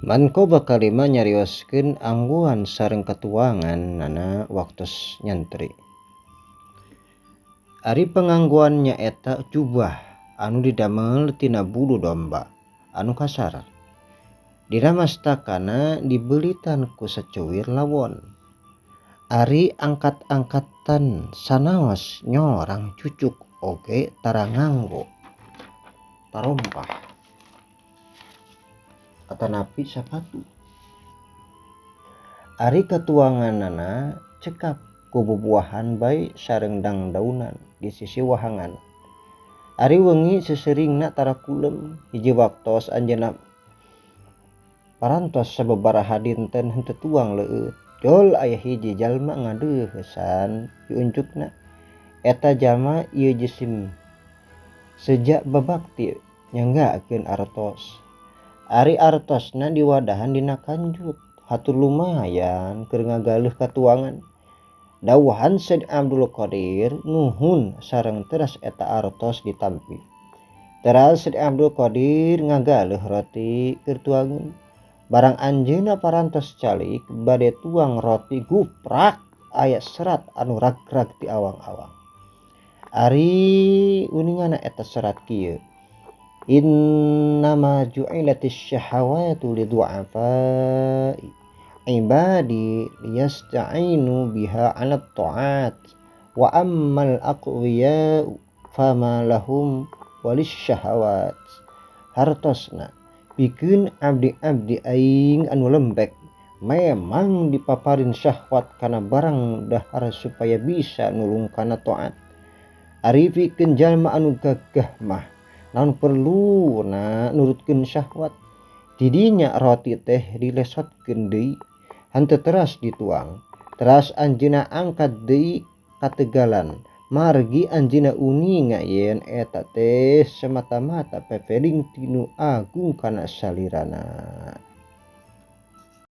Manqobah kalima nyarioskeun angguan sareng katuangan nana waktos nyantri. Ari panganggoan nyaeta jubah anu didamel tina bulu domba anu kasar. Dina mastakana dibeulitan ku sacuwir lawon. Ari angkat-angkatan sanaos nyorang cucuk oge tara nganggo tarompah atanapi sapatu. Ari katuanganana cekap ku bubuahan bae sareng dangdaunan di sisi wahangan. Ari wengi seseuringna tara kulem, hiji waktos anjeunna parantos sababaraha dinten henteu tuang leueut. Jol aya hiji jalma ngadeuheusan piuncukna. Eta jalma ieu jisim sejak babakti nyanggakeun artos. Ari artosna diwadahan dina kanjut, hatur lumayan keur ngagaleuh katuangan. Dawuhan Syekh Abdul Qadir nuhun sareng teras eta artos ditampi. Teras Syekh Abdul Qadir ngagaleuh roti keur tuangeun. Barang anjeunna parantos calik bade tuang roti guprak aya serat anu rag-rag ti awang-awang. Ari uningana eta serat kieu. Innama ju'ilatis syahawatu lidu'afai ibadi liyasta'inu biha 'ala ta'at wa ammal aqwiya'u fama lahum walisyahawat. Hartosna pikeun abdi-abdi aing anu lembek memang dipaparin syahwat kana barang dahar supaya bisa nulung kana taat. Ari pikeun jalma anu gagah mah naon perluna nurutkeun syahwat. Didinya roti teh dilesotkeun deui, henteu teras dituang. Teras anjeunna angkat deui kategalan. Margi anjeunna uninga yen eta teh semata-mata pepeling tinu agung kana salirana.